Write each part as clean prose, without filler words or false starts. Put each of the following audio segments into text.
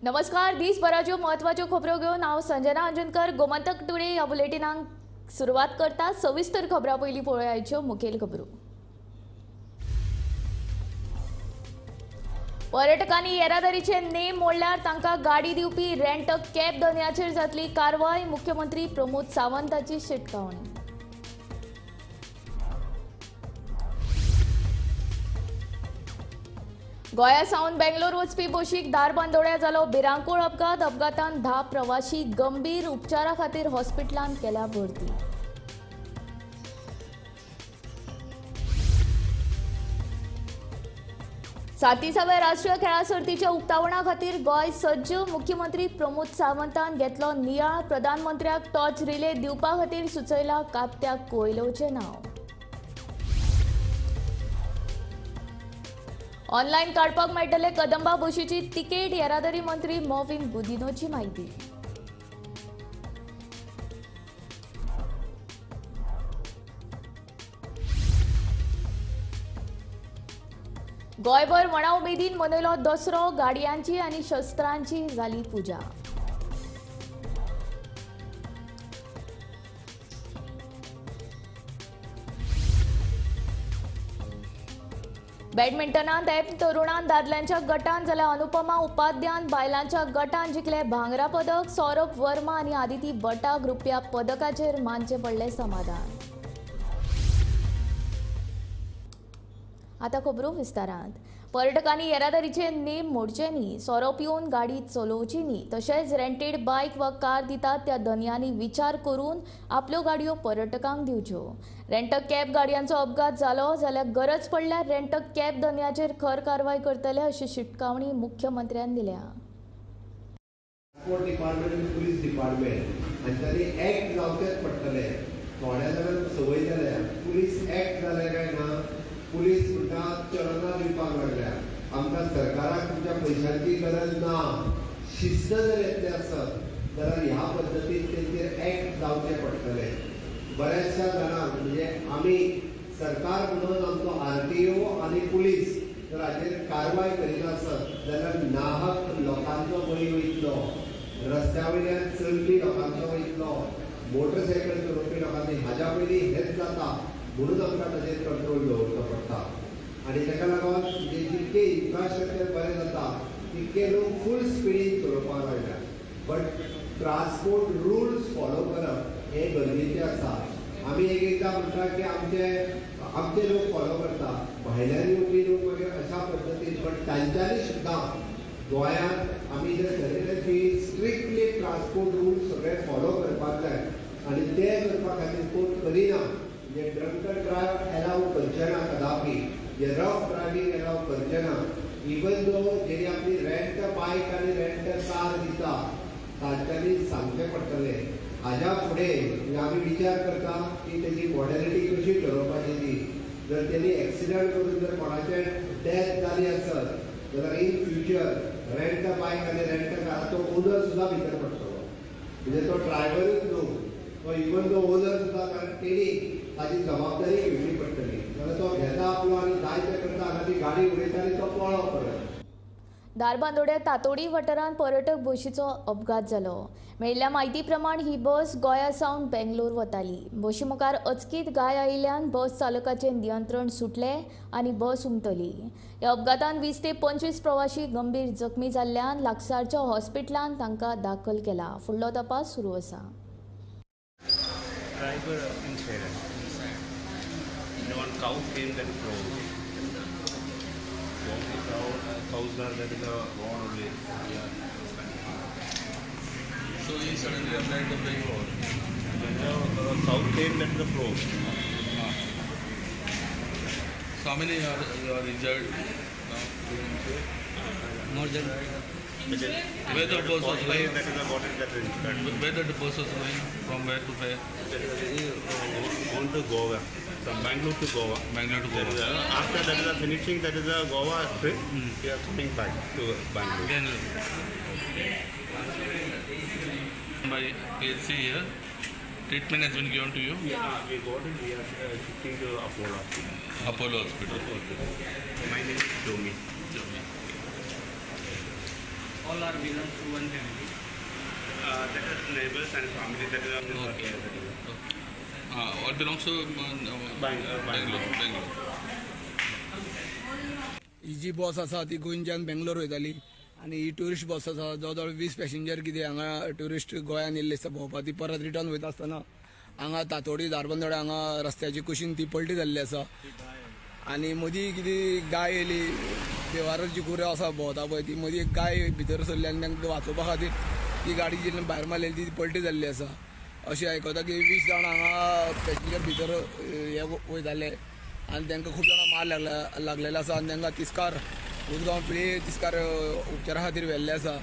नमस्कार, दिसभराच्यो म्हत्वाच्यो खबरो घेवन हांव संजना अंजनकर गोमंतक टुडे ह्या बुलेटिनाक सुरवात करता. सविस्तर खबरां पयलीं पळोवया मुखेल खबरो. पर्यटकांनी येरादारीचे नेम मोडल्यार तांकां गाडी दिवपी रेंट कॅब धनयाचेर जातली कारवाय, मुख्यमंत्री प्रमोद सावंताची शिटकावणी. गोंया सावन बेंगलोर वचपी बशीक धारबांदोड्या जालो भिरांकूळ अपघात. अपघातान 10 प्रवासी गंभीर, उपचारा खातीर हॉस्पिटलांत केल्या भरती. 37व्या राष्ट्रीय खेळां सर्तीच्या उक्तावणा खातीर गोंय सज्ज, मुख्यमंत्री प्रमोद सावंतान घेतलो नियाळ. प्रधानमंत्र्याक टॉर्च रिले दिवपा खातीर सुचयला कात्या कोयलोचें नांव. ऑनलायन काडपाक मेळटले कदंबा बशीची तिकेट, येरादारी मंत्री मॉविन गुदिनोची म्हायती. गोंयभर व्हडा उमेदीन मनयलो दसरो, गाडयांची आनी शस्त्रांची जाली पुजा. बॅडमिंटनांत एम तरुणान दादल्यांच्या गटान जाल्यार अनुपमा उपाध्यान बायलांच्या गटान जिखले भांगरा पदक. सौरभ वर्मा आनी आदिती भट्टाक रुप्या पदकाचेर मानचें पडलें समाधान. आतां खबरो विस्तारांत. पर्यटकांनी येरादारीचे नेम मोडचे न्ही, सोरो पिवन गाडी चलोवची न्ही, तशेंच रेंटेड बायक वा कार दितात त्या धनयांनी विचार करून आपल्यो गाडयो पर्यटकांक दिवच्यो. रेंट कॅब गाडयांचो अपघात जालो जाल्यार गरज पडल्यार रेंट कॅब धनयाचेर खर कारवाय करतले अशी शिटकावणी मुख्यमंत्र्यान दिल्या. ट्रान्सपोर्ट डिपार्टमेंट आनी पुलीस डिपार्टमेंट हांच्यांनी एक्ट जावचेच पडटले. थोड्या जाणांक संवय जाल्या पुलीस एक्ट जाले काय ना, पुलीस म्हणटा चलना दिवपाक लागल्या. आमकां सरकाराक तुमच्या पयशांची गरज ना. शिस्त जर येतले आसत जाल्यार ह्या पद्दतीन तेंचेर एक्ट जावचे पडटले. बऱ्याचशा जाणांक म्हणजे आमी सरकार म्हणून आमचो आरटीओ आनी पुलीस जर हाचेर कारवाय करिना आसत जाल्यार नाहक लोकांचो बळी वयतलो, रस्त्या वयल्यान चलपी लोकांचो वयतलो, मोटरसायकल चलोवपी लोकांनी. हाज्या पयलीं हेंच जाता म्हणून आमकां ताचेर कंट्रोल दवरचो पडटा. आनी ताका लागून जे जितके इन्फ्रास्ट्रक्चर बरें जाता तितके लोक फूल स्पिडीन चलोवपाक लागल्या. बट ट्रान्सपोर्ट रुल्स फॉलो करप हें गरजेचें आसा. आमी एक एकदां म्हणटा की आमचे लोक फॉलो करता, भायल्यान येवपी लोक मागीर अशा पद्दतीन. बट तांच्यांनी सुद्दां गोंयांत आमी जर ठरयलें की स्ट्रिक्टली ट्रान्सपोर्ट रुल्स सगळे फॉलो करपाक जाय आनी ते करपा खातीर कोण करिना. म्हणजे ड्रंकन ड्रायव्ह एलाव करचे ना कदापी, जे रफ ड्रायव्हिंग एलाव करचे ना. इवन दो जेणी आपली रेंट बायक आनी रेंट कार दिता तांच्यांनी सांगचें पडटलें. हाज्या फुडें म्हणजे आमी विचार करता की तेजी मॉडलिटी कशी ठरोवपाची ती. जर तेणी एक्सिडंट करून जर कोणाचें डेथ जाली आसत जाल्यार इन फ्युचर रेंट बायक आनी रेंट काराचो ओनर सुद्दां भितर पडटलो. म्हणजे तो ड्रायव्हरूच न्हू, तो इवन दो ओनर सुद्दां, कारण तेणी ताजी जबाबदारी घेवची पडटली. जाल्यार तो घेता आपलो आनी जाय तें करता, हांगा ती गाडी उडयता आनी तो पळो परत. धारबांदोड्या तातोडी वाठारांत पर्यटक बशीचो अपघात जालो. मेळिल्ल्या म्हायती प्रमाण ही बस गोंया सावन बेंगलोर वताली. बशी मुखार अचकीत गाय आयिल्ल्यान बस चालकाचें नियंत्रण सुटलें आनी बस उमटली. ह्या अपघातान 20 ते 25 प्रवासी गंभीर जखमी जाल्ल्यान लागसारच्या हॉस्पिटलांत तांकां दाखल केला. फुडलो तपास सुरू आसा. Driver inside. One cow came that crowd. Only cows are that is a one only. Yeah. So he suddenly applied the brake or? When the cow came that the crow. So how many are injured now? More than. Where the bus was going? That is a water that is injured. Where the bus was going? From where to where? That is going to Goa. From Bangalore to Goa. Bangalore to Goa. After that is a finishing, that is a Goa trip. We are coming back to Bangalore. Bangalore. By PHC here, treatment has been given to you? Yeah, we got it. We are shifting to Apollo Hospital. Apollo Hospital. My name is Jomi. Jomi. All are belongs to one family. That is neighbors and family. That is Okay. All belongs to Bangalore. Bangalore. ही जी बस आसा ती गोंयच्यान बेंगलोर वयताली आनी ही tourist बस आसा. जवळ जवळ 20 passenger कितें हांगा ट्युरिस्ट गोंयान येयल्ले आसता भोंवपाक, ती परत रिटर्न वयता आसतना हांगा तातोडी धारबांदोडे हांगा रस्त्याची कुशीन ती पलटी जाल्ली आसा. आनी मदीं कितें गाय येयली, देवार जी गुरां आसा भोंवता पळय ती मदीं एक गाय भितर सरली आनी तांकां वाचोवपा खातीर ती गाडी जी भायर मारलेली ती पलटी जाल्ली आसा. अशें आयकता की 20 जाण हांगा पॅसेंजर भितर हे वयताले आनी तांकां खूब जाणां मार लागलेले आसा आनी तांकां तिस्कार उजगांव पिळी तिस्कार उपचारा खातीर व्हेल्ले आसा.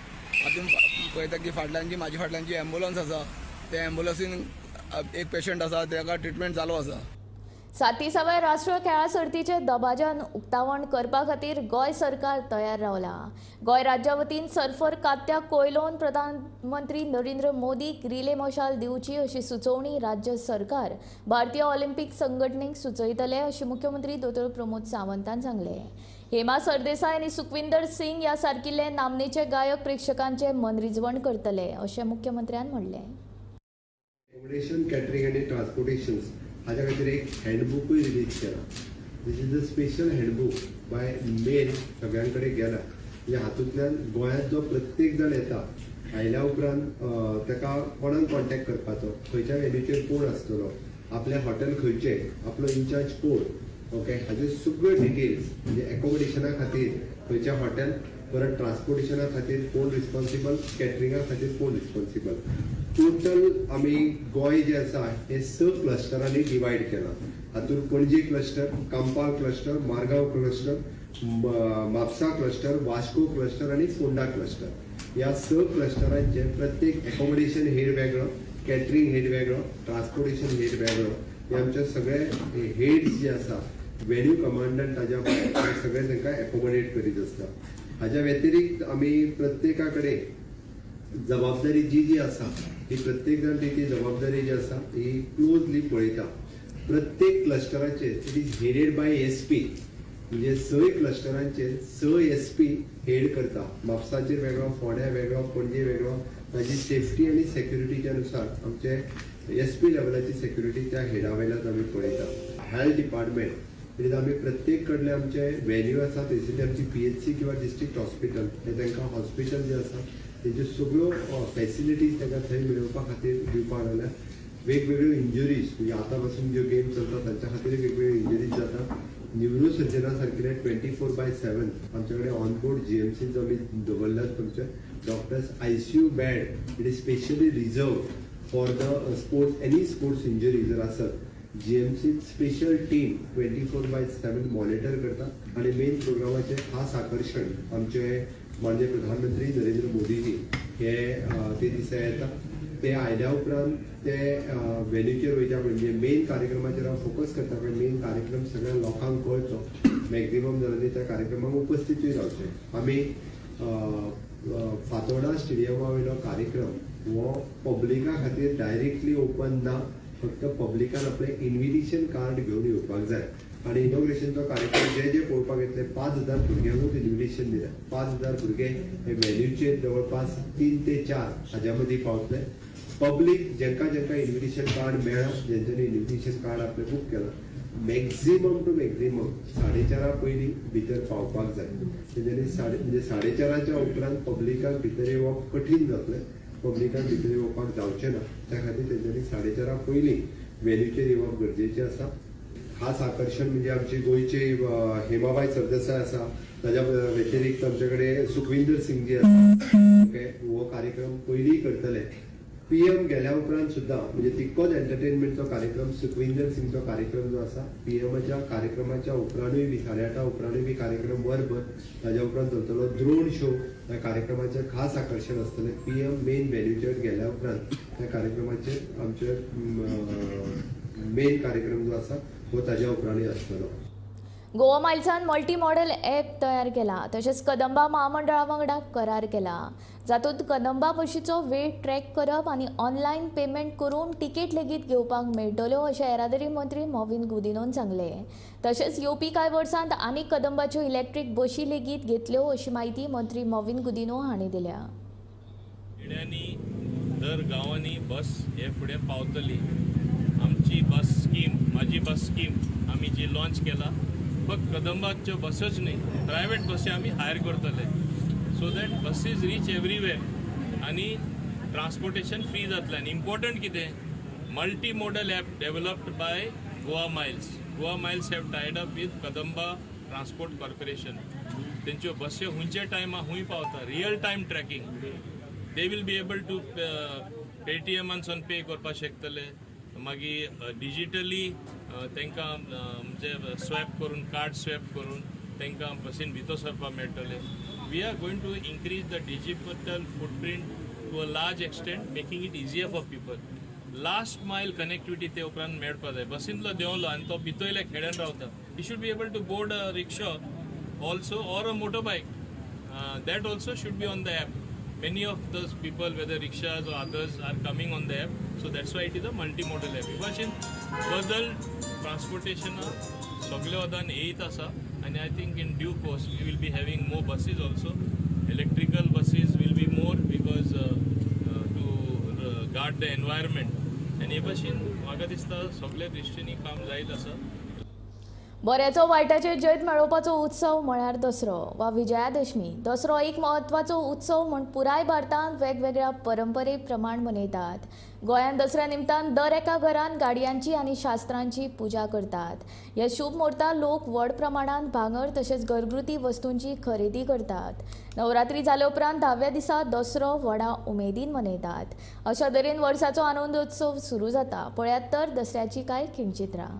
हातून पळयता की फाटल्यान जी म्हाजी फाटल्यान जी एम्बुलन्स आसा त्या एम्बुलन्सीन एक पेशंट आसा, ताका ट्रिटमेंट चालू आसा. 37व्या राष्ट्रीय खेळां सर्तीचे दबाज्यान उक्तावण करपा खातीर गोंय सरकार तयार रावला. गोंय राज्या वतीन सर्फर कात्या कोयलोन प्रधानमंत्री नरेंद्र मोदीक रिले मशाल दिवची अशी सुचोवणी राज्य सरकार भारतीय ऑलिम्पीक संघटनेक सुचयतले अशें मुख्यमंत्री दोतोर प्रमोद सावंतान सांगलें. हेमा सरदेसाय आनी सुखविंदर सिंग ह्या सारकिल्ले नामनेचे गायक प्रेक्षकांचे मनरिजवण करतले अशें मुख्यमंत्र्यान म्हणलें. एकोमोडेशन, कॅटरिंग आनी ट्रान्सपोर्टेशन हाज्या खातीर एक हँडबुकूय रिलीज केला. This is a special handbook by mail सगळ्यां कडेन गेला. म्हणजे हातूंतल्यान गोंयांत जो प्रत्येक जाण येता, आयल्या उपरांत ताका कोणाक कॉन्टेक्ट करपाचो, खंयच्या वेन्यूचेर कोण आसतलो, आपलें हॉटेल खंयचें, आपलो इन्चार्ज कोण, ओके, हाजे सगळ्यो डिटेल्स, म्हणजे एकोमोडेशना खातीर खंयचें हॉटेल, परत ट्रान्सपोर्टेशना खातीर कोण रिस्पॉन्सिबल, कॅटरिंगा खातीर कोण रिस्पॉन्सिबल. टोटल आमी गोंय जें आसा हें 6 क्लस्टरांनी डिवायड केलां. हातूंत Panaji cluster, Campal cluster, Margao cluster, Mapusa cluster, Vasco cluster आनी फोंडा क्लस्टर. ह्या 6 क्लस्टरांचे प्रत्येक एकोमोडेशन हेड वेगळो, कॅटरिंग हेड वेगळो, ट्रान्सपोर्टेशन हेड वेगळो. हे आमचे सगळे हेड्स जे आसा, व्हेन्यू कमांडंट ताज्या भायर सगळे तांकां एकोमोडेट करीत आसता. हाज्या व्यतिरिक्त आमी प्रत्येका कडेन जबाबदारी जी जी आसा ती प्रत्येक जाण ती जबाबदारी जी आसा ही क्लोजली पळयता. प्रत्येक क्लस्टराचेर it is headed by SP, म्हणजे 6 क्लस्टरांचेर 6 SP head करता. म्हापसाचेर वेगळो, फोंड्या वेगळो, पणजे वेगळो. ताजी सेफ्टी आनी सेक्युरिटीच्या नुसार आमचे SP लेवलाची सेक्युरिटी त्या हेडा वयल्यान आमी पळयता. हेल्थ डिपार्टमेंट it is आमी प्रत्येक कडले आमचे व्हेन्यू आसा थंयसरली आमची PHC किंवा डिस्ट्रिक्ट हॉस्पिटल हे तांकां हॉस्पिटल जे आसा तेज्यो सगळ्यो फॅसिलिटीज तांकां थंय मेळोवपा खातीर दिवपाक लागल्या. वेगवेगळ्यो इंजुरीज, म्हणजे आतां पासून ज्यो गेम चलता तांच्या खातीर वेगवेगळ्यो इंजुरीज जाता. न्युरोसर्जना सारकिले 24/7 आमचे कडेन ऑन बोर्ड GMC जो आमी दवरल्यात तुमचे doctors, ICU bed it is specially reserve for the sports, any sports injury जर आसत GMC special team 24/7 monitor करता. आनी मेन प्रोग्रामाचें खास आकर्शण आमचे माननीय प्रधानमंत्री नरेंद्र मोदीजी हे ते दिसा येता. ते आयल्या उपरांत ते व्हेन्यूचेर वयता, म्हणजे मेन कार्यक्रमाचेर हांव फोकस करता, पण मेन कार्यक्रम सगळ्या लोकांक कळचो, मॅक्झिमम जाणांनी त्या कार्यक्रमाक उपस्थितूय रावचें. आमी फातोर्डा स्टेडियमा वयलो कार्यक्रम हो पब्लिका खातीर डायरेक्टली ओपन ना, फक्त पब्लिकान आपलें इन्विटेशन कार्ड घेवन येवपाक जाय. आनी इनॉग्रेशनचो कार्यक्रम जे जे पळोवपाक येतले 5,000 भुरग्यांकूच इन्विटेशन दिलें. 5,000 भुरगे हे व्हेन्यूचेर जवळपास 3 ते 4 हाज्या मदीं पावतले. पब्लीक जेंका जेंका इन्विटेशन कार्ड मेळ्ळां, जेंच्यांनी इन्विटेशन कार्ड आपलें बूक केलां, मॅक्झिमम टू मॅक्झिमम 4:30 पयलीं भितर पावपाक जाय. तेंच्यांनी म्हणजे 4:30 उपरांत पब्लिकाक भितर येवप कठीण जातलें, पब्लिकाक भितर येवपाक जावचें ना. त्या खातीर तेंच्यांनी 4:30 पयलीं व्हेन्यूचेर येवप गरजेचें आसा. खास आकर्शण म्हणजे आमची गोंयची हेमाबाई सरदेसाय आसा, ताज्या व्यतिरिक्त आमचे कडेन सुखविंदर सिंग जी आसा, ओके, हो कार्यक्रम पयलीं करतले. PM गेल्या उपरांत सुद्दां म्हणजे तितकोच एंटरटेनमेंटचो कार्यक्रम, सुखविंदर सिंगचो कार्यक्रम जो आसा PMच्या कार्यक्रमाच्या उपरांतूय बी 8:30 उपरांतूय बी कार्यक्रम वरभर ताज्या उपरांत चलतलो. ड्रोन शो ह्या कार्यक्रमाचें खास आकर्शण आसतलें. PM main व्हेन्यूचेर गेल्या उपरांत त्या कार्यक्रमाचेर आमचे मेन कार्यक्रम जो आसा हो ताज्या उपरांतूय आसतलो. गोवा मायल्सान मल्टी मॉडल ॲप तयार केला. तशेंच कदंबा म्हामंडळा वांगडा करार केला, जातूंत कदंबा बशीचो वेळ ट्रॅक करप आनी ऑनलायन पेमेंट करून तिकेट लेगीत घेवपाक मेळटल्यो अशें येरादारी मंत्री मॉविन गुदिन्होन सांगलें. तशेंच येवपी कांय वर्सांत आनीक कदंबाच्यो इलेक्ट्रीक बशी लेगीत घेतल्यो अशी म्हायती मंत्री मॉविन गुदिन्हो हांणी दिल्या. खेड्यांनी दर गांवांनी बस हे फुडें पावतली. आमची बस स्कीम, म्हाजी बस स्कीम आमी जी लॉन्च केला, फक्त कदंबाच्यो बसच न्ही, प्रायवेट बसी आमी हायर करतले so that buses reach everywhere आनी ट्रान्सपोर्टेशन फ्री जातलें. आनी इम्पॉर्टंट कितें, multi modal app developed by Goa Miles. Goa Miles have tied up with Kadamba transport corporation. तेंच्यो बस्यो हुंयच्या टायमा हुंय पावता, real time tracking. They will be able to पेटीएमानसून pay करपाक शकतले. मागीर डिजिटली तांकां म्हणजे स्वॅप करून, कार्ड स्वॅप करून तांकां बसीन भितर सरपाक मेळटलें. We are going to increase the digital footprint to a large extent, making it easier for people. Last mile connectivity ते उपरांत मेळपाक जाय. बसींतलो देंवलो आनी तो भितरल्या खेड्यान रावता, he should be able to board a rickshaw also or a motorbike. That also should be on the app. Many of those people, whether rickshaws or others, are coming on the app. So that's why it is a multimodal app. भाशेन बदल transportation सगळे वदान येयत आसा आनी I think in due course we will be having more buses also. Electrical buses will be more because to guard the environment. आनी हे भाशेन म्हाका दिसता सगळे दृश्टींनी काम जायत आसा. बऱ्याचो वायटाचेर जैत मेळोवपाचो उत्सव म्हळ्यार दसरो वा विजयादशमी. दसरो एक म्हत्वाचो उत्सव म्हूण पुराय भारतांत वेगवेगळ्या परंपरे प्रमाण मनयतात. गोंयांत दसऱ्या निमतान दर एका घरांत गाडयांची आनी शास्त्रांची पुजा करतात. ह्या शुभ मुहूर्तार लोक व्हड प्रमाणांत भांगर तशेंच घरगुती वस्तूंची खरेदी करतात. नवरात्री जाले उपरांत 10व्या दिसा दसरो व्हडा उमेदीन मनयतात. अशा तरेन वर्साचो आनंदोत्सव सुरू जाता. पळयात तर दसऱ्याची कांय खिणचित्रां.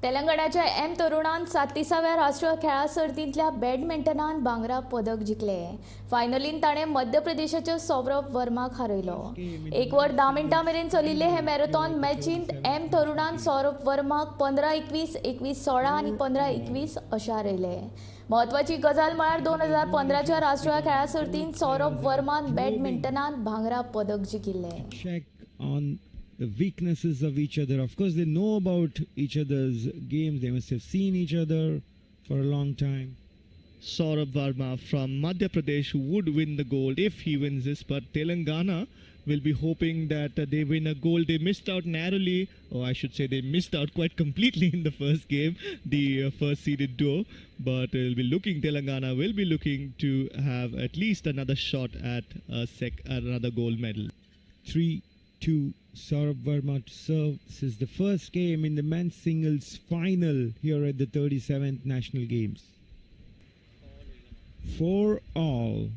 तेलंगणाच्या एम तरुणान 37व्या राष्ट्रीय खेळां सर्तींतल्या बॅडमिंटनान भांगरा पदक जिखले. फायनलीन ताणें मध्य प्रदेशाच्या सौरभ वर्माक हारयलो. 1 वर 10 मिनटां मेरेन चलिल्ले हे मॅरेथॉन मॅचींत एम तरुणान सौरभ वर्माक 15-21, 21-16 आनी 15-21 अशें हारयले. म्हत्वाची गजाल म्हळ्यार 2015च्या राष्ट्रीय खेळां सर्तींत सौरभ वर्मान बॅडमिंटनान भांगरा पदक जिखिल्लें. The weaknesses of each other. Of course, they know about each other's games. They must have seen each other for a long time. Saurabh Verma from Madhya Pradesh would win the gold if he wins this, but Telangana will be hoping that they win a gold. They missed out narrowly, or I should say they missed out quite completely in the first game, the first seeded duo, but Telangana will be looking to have at least another shot at another gold medal. 3 to Sourabh Verma to serve. This is the first game in the men's singles final here at the 37th National Games. 4-all.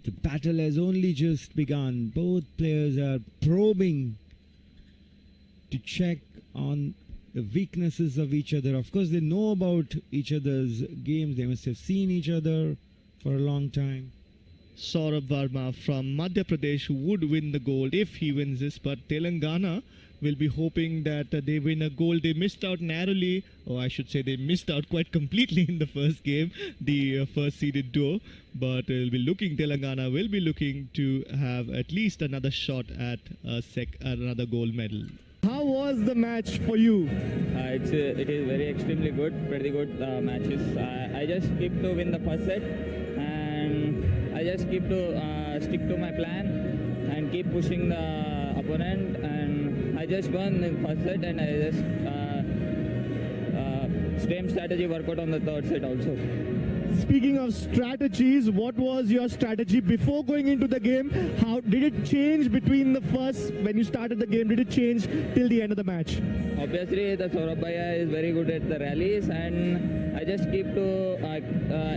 The battle has only just begun. Both players are probing to check on the weaknesses of each other. Of course, they know about each other's games. They must have seen each other for a long time. Sourabh Verma from Madhya Pradesh would win the gold if he wins this, but Telangana will be hoping that they win a gold. They missed out narrowly, or I should say they missed out quite completely in the first game, the first seeded duo, but will be looking, Telangana will be looking to have at least another shot at another gold medal. How was the match for you? It is very extremely good, pretty good matches. I just keep to win the first set, and I just keep to stick to my plan and keep pushing the opponent, and I just won in first set, and I just same strategy work out on the third set also. Speaking of strategies, what was your strategy before going into the game? How did it change between the first, when you started the game, did it change till the end of the match? Obviously, the Sourabh Bhaiya is very good at the rallies, and I just keep to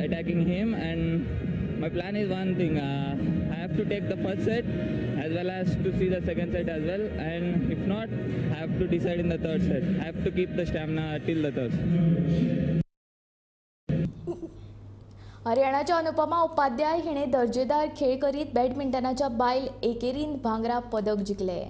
attacking him, and my plan is one thing, I have to take the first set as well as to see the second set as well, and if not, I have to decide in the third set. I have to keep the stamina till the third. हरियाणाच्या Anupama Upadhyay हिणे दर्जेदार खेळ करीत बॅडमिंटनाच्या बायल एकेरीन भांगरा पदक जिखले.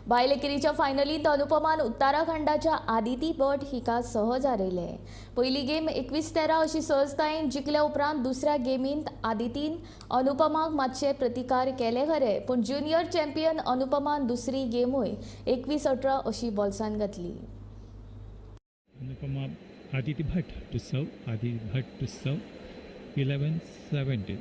बायल एकेरीच्या फायनलींत अनुपमान उत्तराखंडाच्या आदिती भट हिका सहज हारयले. पयली गेम 21-13 अशी सहजतायेन जिखल्या उपरांत दुसऱ्या गेमींत आदितीन अनुपमाक मातशे प्रतिकार केले खरे, पूण ज्युनियर चॅम्पियन अनुपमान दुसरी गेमूय 21-18 अशी बोल्सान घातली. Anupama Aditi Bhatt to serve, Aditi Bhatt to serve. 11-17.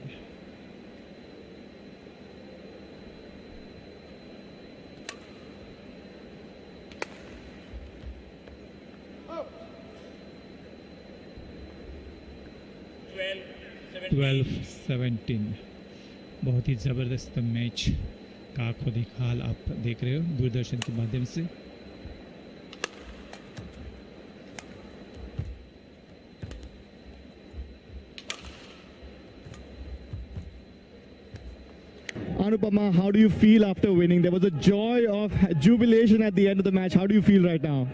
12-17. बहुत ही ज़बरदस्त मैच का आंखों देखा हाल आप देख रहे हो दूरदर्शन के माध्यम से. Anupama, how do you feel after winning? There was a joy of jubilation at the end of the match. How do you feel right now?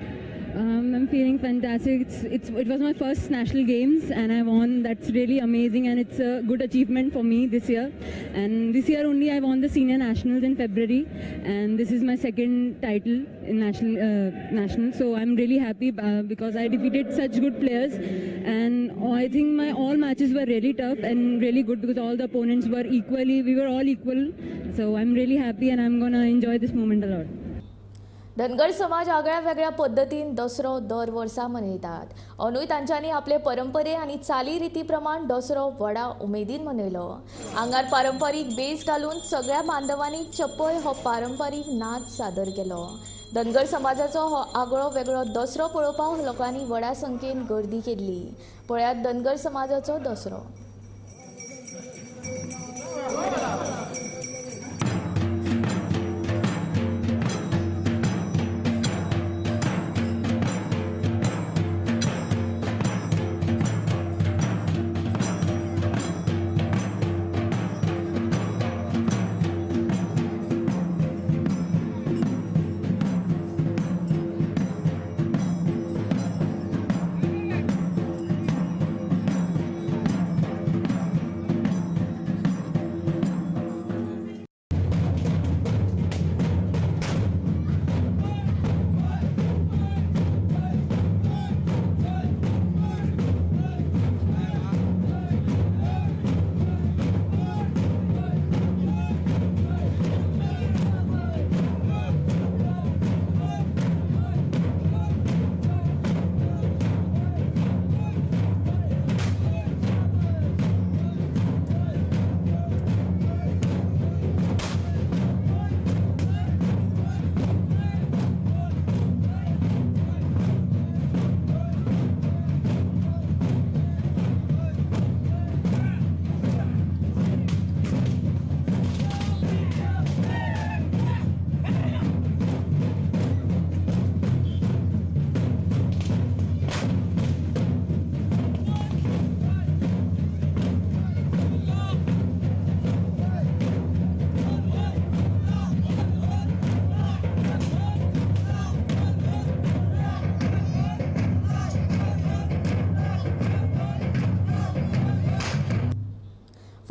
I'm feeling fantastic. It was my first national games and I won. That's really amazing, and it's a good achievement for me this year. And this year only I won the senior nationals in February, and this is my second title in national. So I'm really happy because I defeated such good players, and I think my all matches were really tough and really good because all the opponents were equally, we were all equal. So I'm really happy and I'm gonna enjoy this moment a lot. Dhangar समाज आगळ्या वेगळ्या पद्दतीन दसरो दर वर्सा मनयतात. अंदूय तांच्यांनी आपले परंपरे आनी चालीरिती प्रमाण दसरो व्हडा उमेदीन मनयलो. आंगार पारंपारीक बेस घालून सगळ्या बांधवांनी चपय हो पारंपारीक नाच सादर केलो. धनगर समाजाचो हो आगळो वेगळो दसरो पळोवपाक लोकांनी व्हडा संख्येन गर्दी केल्ली. पळयात धनगर समाजाचो दसरो.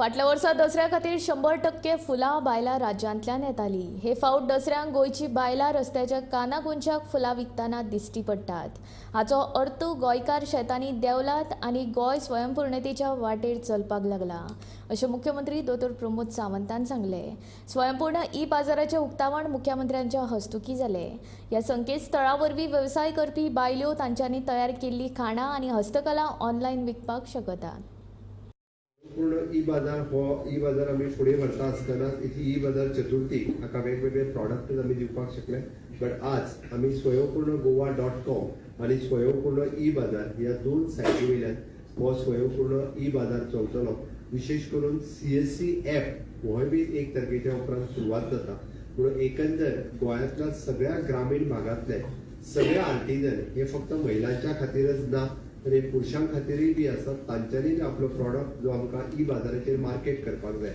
फाटल्या वर्सा दसऱ्या खातीर 100% फुलां बायलां राज्यांतल्यान येताली. हे फावट दसऱ्यांक गोंयची बायलां रस्त्याच्या कानाकोनशाक फुलां विकतना दिश्टी पडटात. हाचो अर्थ गोंयकार शेतांनी देंवलात आनी गोंय स्वयंपूर्णतेच्या वाटेर चलपाक लागला अशें मुख्यमंत्री दोतोर प्रमोद सावंतान सांगलें. स्वयंपूर्ण ई बाजाराचें उक्तावण मुख्यमंत्र्यांच्या हस्तुकीं जालें. ह्या संकेतस्थळा वरवीं वेवसाय करपी बायल्यो तांच्यांनी तयार केल्ली खाणां आनी हस्तकला ऑनलायन विकपाक शकतात. पूर्ण ई बाजार हो ई बाजार आमी फुडें व्हरता आसतना ही ई बाजार चतुर्थी हाका वेगवेगळे प्रॉडक्ट आमी दिवपाक शकले. बट आज आमी स्वयंपूर्ण गोवा .com आनी स्वयंपूर्ण ई बाजार ह्या दोन सायटी वयल्यान हो स्वयंपूर्ण ई बाजार चलतलो. विशेष करून CSC app होय बी 1 तारखेच्या उपरांत सुरवात जाता. म्हणून एकंदर गोंयांतल्या सगळ्या ग्रामीण भागांतले सगळे आर्टिजन हे फक्त महिलांच्या खातीरच ना तर हे पुरुषां खातीरय बी आसा. तांच्यांनी आपलो प्रॉडक्ट जो आमकां ई बाजाराचेर मार्केट करपाक जाय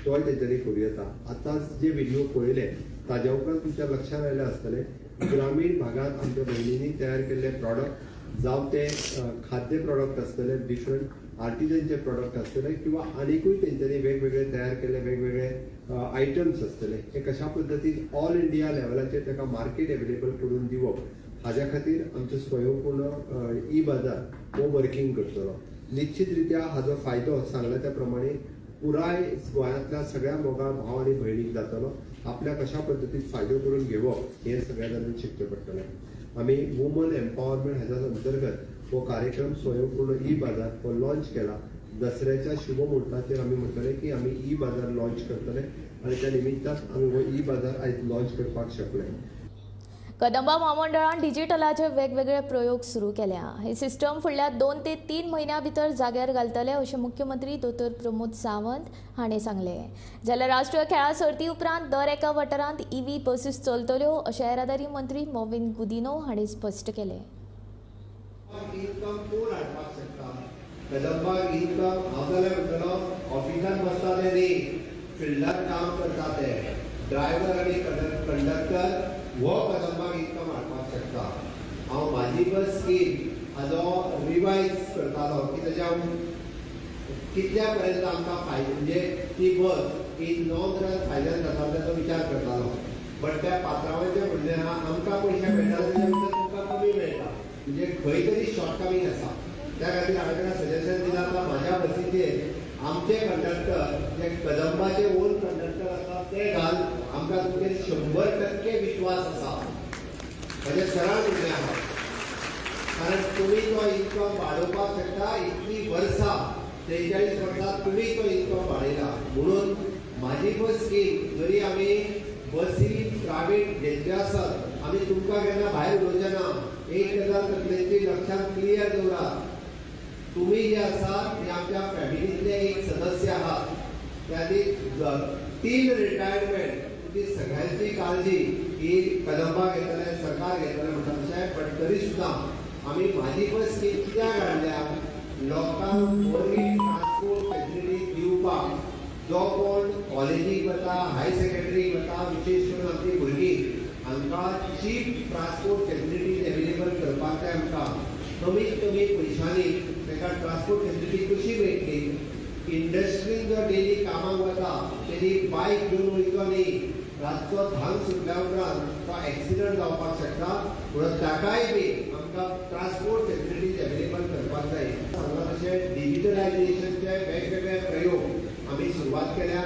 तोय तेंच्यांनी करूं येता. आतांच जे व्हिडिओ पळयले ताज्या उपरांत तुमच्या लक्षांत आयलें आसतलें ग्रामीण भागांत आमच्या भयणींनी तयार केल्ले प्रॉडक्ट जावं ते खाद्य प्रॉडक्ट आसतले, डिफरंट आर्टिजनचे प्रॉडक्ट आसतले किंवा आनिकूय तेंच्यांनी वेगवेगळे तयार केल्ले वेगवेगळे आयटम्स आसतले, हे कशा पद्दतीन ऑल इंडिया लेवलाचेर ताका मार्केट एवेलेबल करून दिवप हाज्या खातीर आमचो स्वयंपूर्ण ई बाजार हो वर्किंग करतलो. निश्चित रित्या हाजो फायदो सांगला त्या प्रमाणे पुराय गोंयांतल्या सगळ्या मोगाळ भाव आनी भयणीक जातलो. आपल्या कशा पद्दतीन फायदो करून घेवप हें सगळ्या जाणांनी शिकचें पडटलें. आमी वुमन एम्पावरमेंट हाज्या अंतर्गत हो कार्यक्रम स्वयंपूर्ण ई बाजार हो लॉन्च केला. दसऱ्याच्या शुभ मुहूर्ताचेर आमी म्हणटले की आमी ई बाजार लॉन्च करतले आनी त्या निमित्तान आमी हो ई बाजार आयज लॉन्च करपाक शकले. कदंबा म्हामंडळान डिजिटलाचे वेगवेगळे प्रयोग सुरू केल्या. हे सिस्टम फुडल्या 2 ते 3 म्हयन्यां भितर जाग्यार घालतले अशें मुख्यमंत्री दोतोर प्रमोद सावंत हाणें सांगलें. जाल्यार राष्ट्रीय खेळां सर्ती उपरांत दर एका वाठारांत EV बसीस चलतल्यो अशें येरादारी मंत्री मॉविन गुदिनो हाणें स्पश्ट केलें. इन्कम कोण हाडपाक शकता? कदंबाक इन्कम हांव जाल्यार म्हणटलो ऑफिसान बसता ते न्ही, फिल्डार काम करता ते ड्रायव्हर आनी कंडक्टर हो कदंबाक इन्कम हाडपाक शकता. हांव म्हाजी बस स्कीम हाजो रिवायज करतालो की ताज्या कितल्या पर्यंत आमकां फायदो म्हणजे ती बस इन लॉंग रन फायद्यान जाता ताचो विचार करतालो. बट त्या पात्रावांचें म्हणणें आहा आमकां पयशे मेळटा ताच्या भितर तुमकां कमी मेळटा, म्हणजे खंय तरी शॉर्टकमींग आसा. त्या खातीर हांवें ताका सजेशन दिलां आतां म्हाज्या बसीचेर आमचे कंडक्टर जे कदंबाचे ओन कंडक्टर आसा ते घाल, आमकां तुमचेर 100% विश्वास आसा. म्हजें सरळ म्हणणें आहा, कारण तुमी तो इन्कम वाडोवपाक शकता. इतली वर्सां 43 वर्सां तुमी तो इन्कम वाडयला. म्हणून म्हाजी बस स्कीम जरी आमी बसी प्रायवेट घेतल्यो आसत आमी तुमकां केन्ना भायर उडोवचे ना. एक गजाल तकलेची लक्षांत क्लियर दवरात, तुम्ही जे आसात ते आमच्या फॅमिलीतले एक सदस्य आहात. त्या 3 रिटायरमेंट तुमची सगळ्यांची काळजी ही कदंबा घेतले, सरकार घेतले म्हणटा तशें. बट तरी सुद्दां आमी म्हाजी बस स्कीम कित्याक हाडल्या, लोकांक बरी ट्रान्सपोर्ट फॅसिलिटी दिवपाक. जो कोण कॉलेजीक वता, हायर सेकंडरीक वता, विशेष करून आमची भुरगीं हांकां चीप ट्रान्सपोर्ट फॅसिलिटीज एवेलेबल करपाक जाय. आमकां कमीत कमी पयशांनी ताका ट्रान्सपोर्ट फॅसिलिटी कशी मेळटली. इंडस्ट्रीन जो डेली कामाक वता तेणी बायक घेवन वयचो न्ही, रातचो 10 सुटल्या उपरांत तो एक्सिडंट जावपाक शकता. म्हणून ताकाय बी आमकां ट्रान्सपोर्ट फॅसिलिटीज एवेलेबल करपाक जाय. सांगलां तशें डिजिटलायजेशनचे वेगवेगळे प्रयोग आमी सुरवात केल्या.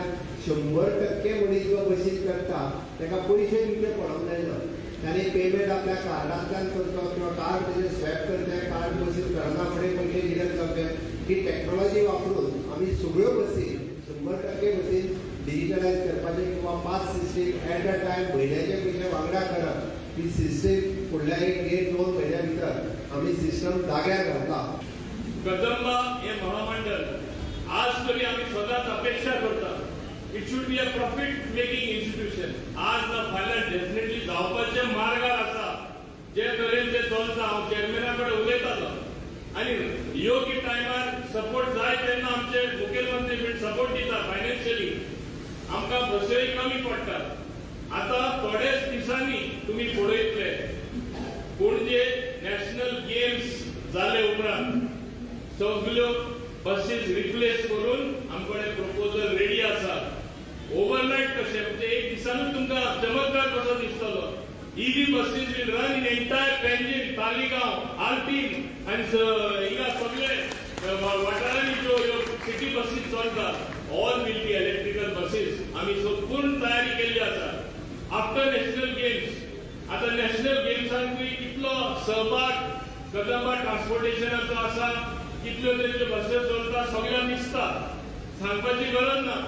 100% मनीस जो बसीन चडटा ताका पयशे दिवचे पडोंक जायना. ताणें पेमेंट आपल्या कार्डांतल्यान करचो किंवा कार्ड तेजें स्वॅप करचें, कार्ड बसीन चडना फुडें पयशे डिडक्ट जावचे. ही टॅक्नोलॉजी वापरून आमी सगळ्यो बसी 100% बसीन डिजिटलायज करपाचें किंवा pass system at a time म्हयन्याचे पयशे वांगडा करप ही सिस्टीम फुडल्या 1-1.5-2 म्हयन्या भितर आमी सिस्टम जाग्यार घालता. कदंबा हे महामंडळ आज तरी आमी सदांच अपेक्षा करता it should be a profit making institution. आज ना फाल्यां डेफिनेटली जावपाचे मार्गार आसा. जे तरेन ते चलता हांव चेअरमॅना कडेन उलयतालो आनी योग्य टायमार सपोर्ट जाय तेन्ना आमचे मुखेलमंत्री बीन सपोर्ट दिता फायनान्शियली. आमकां बसय कमी पडटात. आतां थोड्याच दिसांनी तुमी पळयतले पणजे नॅशनल गेम्स जाले उपरांत सगल्यो बसीस रिप्लेस करून आमकडे प्रपोजल रेडी आसा. ओव्हरनायट कशें म्हणजे एक दिसानूच तुमकां चमत्कार कसो दिसतलो. EV buses will run in entire Panjim, Taleigao, Alpine आनी हिंगा सगळे वाठारांनी ज्यो ह्यो सिटी बसीस चलता all will be electrical buses. आमी संपूर्ण तयारी केल्ली आसा. आफ्टर नॅशनल गेम्स, आतां नॅशनल गेम्सांकूय कितलो सहभाग कदंबा ट्रान्सपोर्टेशनाचो आसा, कितल्यो तरेच्यो बसीस चलता सगळ्यांक दिसता, सांगपाची गरज ना.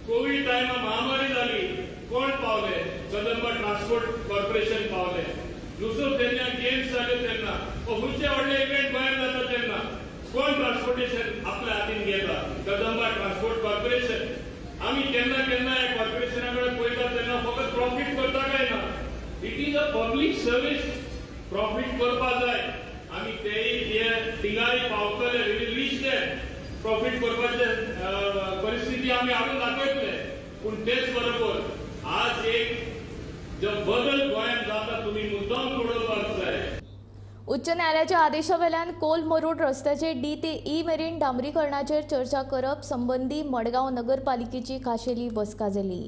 कोवीड टायमा महामारी जाली, कोण पावले? कदंबा ट्रान्सपोर्ट कॉर्पोरेशन पावले. दुसरो तेन्ना गेम्स जाल्यो तेन्ना खंयचे व्हडले इव्हेंट गोंयांत जाता तेन्ना कोण ट्रान्सपोर्टेशन आपल्या हातीन घेता? Kadamba transport corporation. आमी केन्ना केन्ना ह्या कॉर्पोरेशना कडेन पळयता तेन्ना फकत प्रॉफीट करता काय ना, it is a public service, profit करपा जाय. आमी तेय थिंगाय पावतले, we will reach there. Profit करपाचे परिस्थिती आमी हाडून दाखयतले. पूण तेच बरोबर आज एक जो बदल गोंयांत जाता तुमी मुद्दाम घडोवपाक जाय. उच्च न्यायालयाच्या आदेशावेल्यान कोल मरोड रस्त्याचे डी ते ई मेरेन डांबरीकरणाचेर चर्चा करप संबंदी मडगांव नगरपालिकेची खाशेली बसका जाली.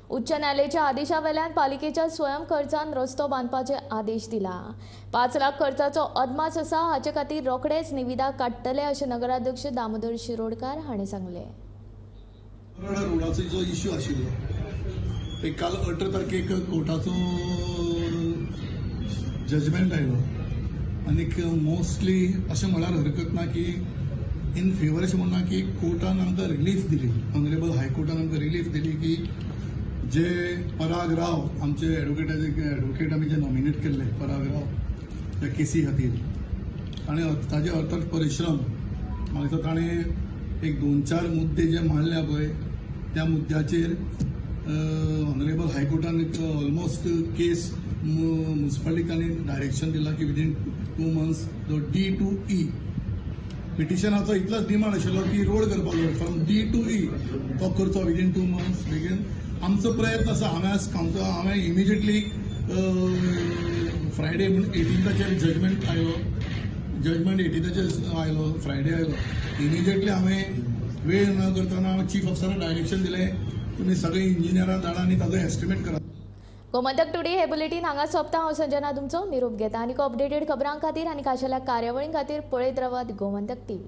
उच्च न्यायालयाच्या आदेशावेल्यान पालिकेच्या स्वयं खर्चान रस्तो बांदपाचे आदेश दिला. 5 लाख खर्चाचो अदमास आसा. हाचे खातीर रोखडेच निविदा काडटले अशें नगराध्यक्ष दामोदर शिरोडकार हांणी सांगलें. रोडाचो जो इश्यू आशिल्लो ते काल 18 तारखेक कोर्टाचो जजमेंट आयलो आनीक मोस्टली अशें म्हळ्यार हरकत ना की इन फेवर अशें म्हणना की कोर्टान आमकां रिलीफ दिली, ऑनरेबल हायकोर्टान आमकां रिलीफ दिली की जे पराग राव आमचे एडवोकेट आमी जे नॉमिनेट केल्ले पराग राव त्या केसी खातीर आनी ताजे अर्थात परिश्रम म्हाका दिसता ताणें एक 2-4 मुद्दे जे मांडल्या पळय त्या मुद्द्याचेर ऑनरेबल हायकोर्टान एक ऑलमोस्ट केस मुन्सिपालिटीन डायरेक्शन दिलां की विदीन 2 मंथ्स जो डी टू ई पिटिशनाचो इतलोच डिमांड आशिल्लो की रोड करपाक जाय फ्रॉम डी टू ई तो करचो विदीन 2 मंथ्स. बेगीन आमचो प्रयत्न आसा. हांवें आज हांवें इमिजिएटली फ्रायडे म्हूण 18ताचेर जजमेंट आयलो, जजमेंट 18ताचेर आयलो, फ्रायडे आयलो. इमिजिएटली हांवें वेळ न करतना हांवें चीफ ऑफिसराक डायरेक्शन दिलें तुमी सगळे इंजिनियरां धाडा आनी ताजो एस्टिमेट करा. गोमंतक टुडे हे बुलेटीन हांगा सोंपता. हांव संजना तुमचो निरोप घेता. आनी अपडेटेड खबरां खातीर आनी खाशेल्या कार्यावळीं खातीर पळयत रावात गोमंतक टीव्ही.